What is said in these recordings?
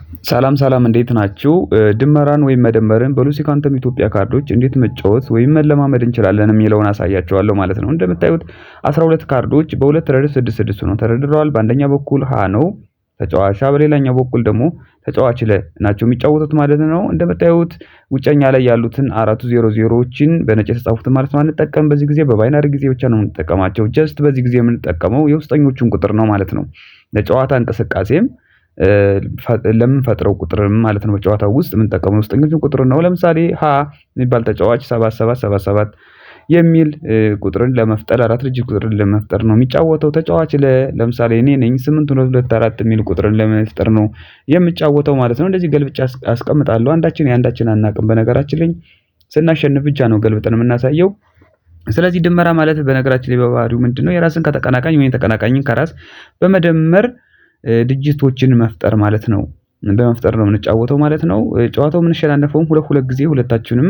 ሰላም ሰላም እንዴት ናችሁ? ድመራን ወይም መደመርን በሉሲ ኳንተም ኢትዮጵያ ካርዶች እንዴት መጫወት ወይም መለማመድ እንችላለን የሚለውን አሳያችኋለሁ ማለት ነው። እንደምታዩት 12 ካርዶች በሁለት ረድፍ 6 6 ሆነው ተደርድረዋል። በአንደኛ በኩል ሀ ነው ተጫዋች፣ በሌላኛው በኩል ደግሞ ተጫዋች ለ ናቸው የሚጫወቱት ማለት ነው። እንደምታዩት ውጨኛ ላይ ያሉትን አራቱ ዜሮ ዜሮዎችን በነጭ የተጻፉትን ማለት ነው አንጠቀም። በዚህ ጊዜ በ binary ጊዜ ብቻ ነው የምንጠቀማቸው። Just በዚህ ጊዜ የምንጠቀመው የውስጠኞቹን ቁጥር ነው ማለት ነው። ለጨዋታ እንቅስቃሴም ለምንፈጥረው ቁጥር ማለት ነው። በጨዋታው ውስጥ የምንጠቀመው ውስጠኞቹን ቁጥር ነው። ለምሳሌ ሀ የሚባል ተጫዋች 7 7 7 7 የሚል ቁጥርን ለመፍጠር አራት digit ቁጥርን ለመፍጠር ነው የሚጫወተው። ተጫዋች ለምሳሌ እኔ ነኝ 8 2 2 4 የሚል ቁጥርን ለመፍጠር ነው የምጫወተው ማለት ነው። እንደዚህ ገልብጬ አስቀምጣለሁ። አንዳችን የአንዳችን አናውቅም። በነገራችን ላይ ስናሸንፍ ብቻ ነው ገልብጠን የምናሳየው። ስለዚህ ድመራ ማለት በነገራችን ላይ በባህሪው ምንድነው? የራስን ከተቀናቃኝ ወይም ተቀናቃኝን ከራስ በመደመር digit ኦችን መፍጠር ማለት ነው። በመፍጠር ነው የምንጫወተው ማለት ነው። ጨዋታው የምንሸናነፈውም ሁለት ሁለት ጊዜ ሁለታችንም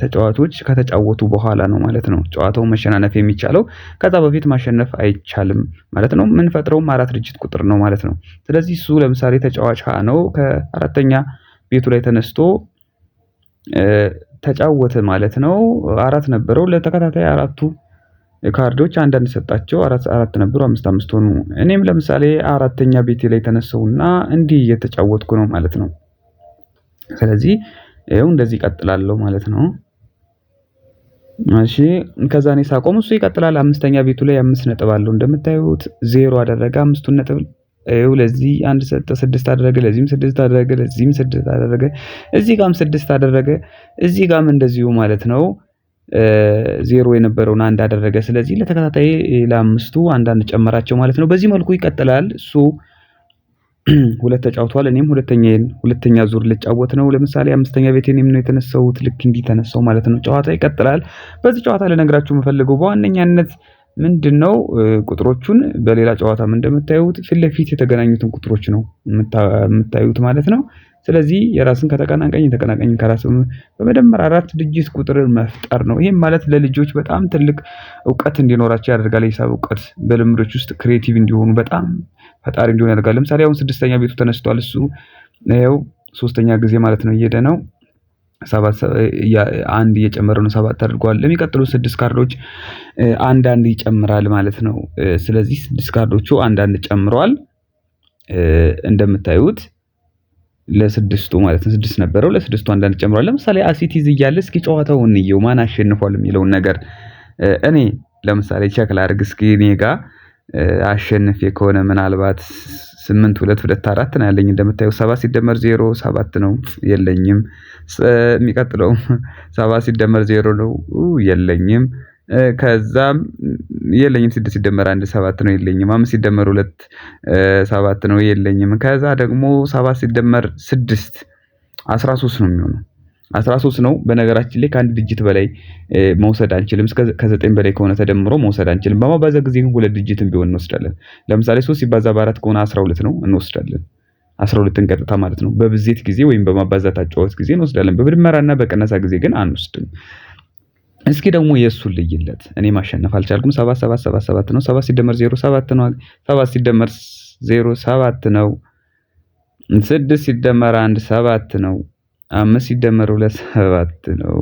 ተጫዋቾች ከተጫወቱ በኋላ ነው ማለት ነው። ጨዋታው መሸናነፍ የሚቻለው ከዛ በፊት ማሸነፍ አይቻልም ማለት ነው። የምንፈጥረውም አራት digit ቁጥር ነው ማለት ነው። ስለዚህ እሱ ለምሳሌ ተጫዋች ሀ ነው፣ ከአራተኛ ቤቱ ላይ ተነስቶ ተጫወተ ማለት ነው። አራት ነበረው ለተከታታይ አራቱ ካርዶች አንዳንድ ሰጣቸው። አራት አራት ነበሩ፣ አምስት አምስት ሆኑ። እኔም ለምሳሌ አራተኛ ቤቴ ላይ ተነሳውና እንዲህ እየተጫወትኩ ነው ማለት ነው። ስለዚህ ይኸው እንደዚህ እቀጥላለሁ ማለት ነው። እሺ ከዛ እኔ ሳቆም እሱ ይቀጥላል። አምስተኛ ቤቱ ላይ 5 ነጥብ አለው እንደምታዩት፣ ዜሮ አደረገ አምስቱን ነጥብ። ይኸው ለዚህ አንድ ሰጠ፣ ስድስት አደረገ፣ ለዚህም ስድስት አደረገ፣ ለዚህም ስድስት አደረገ፣ እዚህ ጋርም ስድስት አደረገ፣ እዚህ ጋርም እንደዚሁ ማለት ነው። ዜሮ የነበረውን አንድ አደረገ። ስለዚህ ለተከታታይ ለአምስቱ አንዳንድ ጨመራቸው ማለት ነው። በዚህ መልኩ ይቀጥላል። እሱ ሁለት ተጫውቷል። እኔም ሁለተኛ ዙር ልጫወት ነው። ለምሳሌ አምስተኛ ቤቴን ነው የተነሳሁት። ልክ እንዲህ ተነሳው ማለት ነው። ጨዋታ ይቀጥላል። በዚህ ጨዋታ ልነግራችሁ የምፈልገው በዋነኛነት ምንድነው? ቁጥሮቹን በሌላ ጨዋታም እንደምታዩት ፊት ለፊት የተገናኙትን ቁጥሮች ነው የምታዩት ማለት ነው። ስለዚህ የራስን ከተቀናቃኝ የተቀናቃኝን ከራስ በመደመር አራት digit ቁጥርን መፍጠር ነው። ይሄም ማለት ለልጆች በጣም ትልቅ እውቀት እንዲኖራቸው ያደርጋል። የሂሳብ እውቀት በልምዶች ውስጥ creative እንዲሆኑ በጣም ፈጣሪ እንዲሆኑ ያደርጋል። ለምሳሌ አሁን ስድስተኛ ቤቱ ተነስቷል። እሱ ይኸው ሶስተኛ ጊዜ ማለት ነው እየሄደ ነው። ሰባት አንድ እየጨመረ ነው፣ ሰባት አድርጓል። ለሚቀጥሉት ስድስት ካርዶች አንድ አንድ ይጨምራል ማለት ነው። ስለዚህ ስድስት ካርዶቹ አንድ አንድ ጨምረዋል እንደምታዩት ለስድስቱ ማለት ነው። ስድስት ነበረው፣ ለስድስቱ አንዳንድ ጨምሯል። ለምሳሌ as it is እያለ እስኪ ጨዋታውን እንየው ማን አሸንፏል የሚለውን ነገር እኔ ለምሳሌ check ላድርግ እስኪ። እኔ ጋር አሸንፌ ከሆነ ምናልባት 8 2 2 4 ነው ያለኝ። እንደምታየው 7 ሲደመር 0 7 ነው፣ የለኝም። የሚቀጥለው 7 ሲደመር 0 ነው፣ የለኝም። ከዛም የለኝም። 6 ሲደመር 1 7 ነው፣ የለኝም። 5 ሲደመር 2 7 ነው፣ የለኝም። ከዛ ደግሞ 7 ሲደመር 6 13 ነው የሚሆነው። 13 ነው። በነገራችን ላይ ከአንድ digit በላይ መውሰድ አንችልም። እስከ ከዘጠኝ በላይ ከሆነ ተደምሮ መውሰድ አንችልም። በማባዛት ጊዜ ግን ሁለት digit ም ቢሆን እንወስዳለን። ለምሳሌ 3 ሲባዛ በአራት ከሆነ 12 ነው፣ እንወስዳለን። 12ን ቀጥታ ማለት ነው። በብዜት ጊዜ ወይም በማባዛት አጨዋወት ጊዜ እንወስዳለን። በድመራና በቅነሳ ጊዜ ግን አንወስድም። እስኪ ደግሞ የእሱን ልይለት። እኔ ማሸነፍ አልቻልኩም። 7 7 7 7 ነው። 7 ሲደመር 0 7 ነው። 7 ሲደመር 0 7 ነው። 6 ሲደመር 1 7 ነው። 5 ሲደመር 2 7 ነው።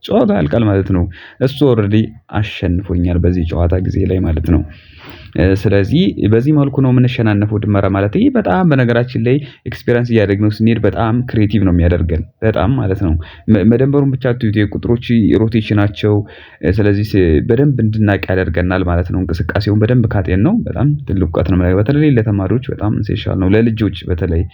ጨዋታ ያልቃል ማለት ነው። እሱ already አሸንፎኛል በዚህ ጨዋታ ጊዜ ላይ ማለት ነው። ስለዚህ በዚህ መልኩ ነው የምንሸናነፈው ድመራ ማለት። ይሄ በጣም በነገራችን ላይ experience እያደረግነው ስንሄድ በጣም creative ነው የሚያደርገን በጣም ማለት ነው። መደመሩን ብቻ አትዩት፣ የቁጥሮች rotation ኣቸው ስለዚህ በደንብ እንድናቅ ያደርገናል ማለት ነው። እንቅስቃሴውን በደንብ ካጤን ነው በጣም ትልቅ እውቀት ነው። በተለይ ለተማሪዎች በጣም essential ነው፣ ለልጆች በተለይ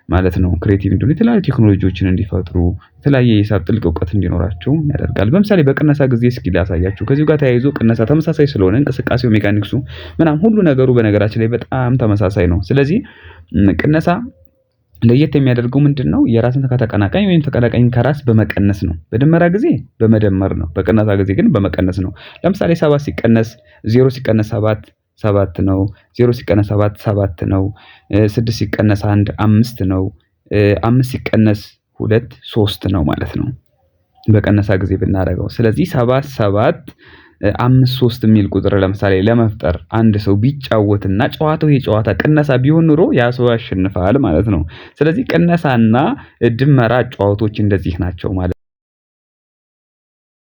ማለት ነው። Creative እንዲሆኑ፣ የተለያዩ ቴክኖሎጂዎችን እንዲፈጥሩ፣ የተለያየ የሂሳብ ጥልቅ እውቀት እንዲኖራቸው ያደርጋል። ለምሳሌ በቅነሳ ጊዜ እስኪ ላሳያችሁ። ከዚሁ ጋር ተያይዞ ቅነሳ ተመሳሳይ ስለሆነ እንቅስቃሴው፣ mechanics ኡ ምናምን ሁሉ ነገሩ በነገራችን ላይ በጣም ተመሳሳይ ነው። ስለዚህ ቅነሳ ለየት የሚያደርገው ምንድነው? የራስን ከተቀናቃኝ ወይም ተቀናቃኝ ከራስ በመቀነስ ነው። በድመራ ጊዜ በመደመር ነው። በቅነሳ ጊዜ ግን በመቀነስ ነው። ለምሳሌ 7 ሲቀነስ 0 ሲቀነስ 7 7 ነው። 0 ሲቀነስ 7 7 ነው። 6 ሲቀነስ 1 5 ነው። 5 ሲቀነስ 2 3 ነው ማለት ነው። በቀነሳ ጊዜ ብናደርገው። ስለዚህ 7 7 5 3 የሚል ቁጥር ለምሳሌ ለመፍጠር አንድ ሰው ቢጫወትና ጨዋታው የጨዋታ ቅነሳ ቢሆን ኑሮ ያ ሰው ያሸንፋል ማለት ነው። ስለዚህ ቅነሳና ድመራ ጨዋታዎች እንደዚህ ናቸው ማለት ነው።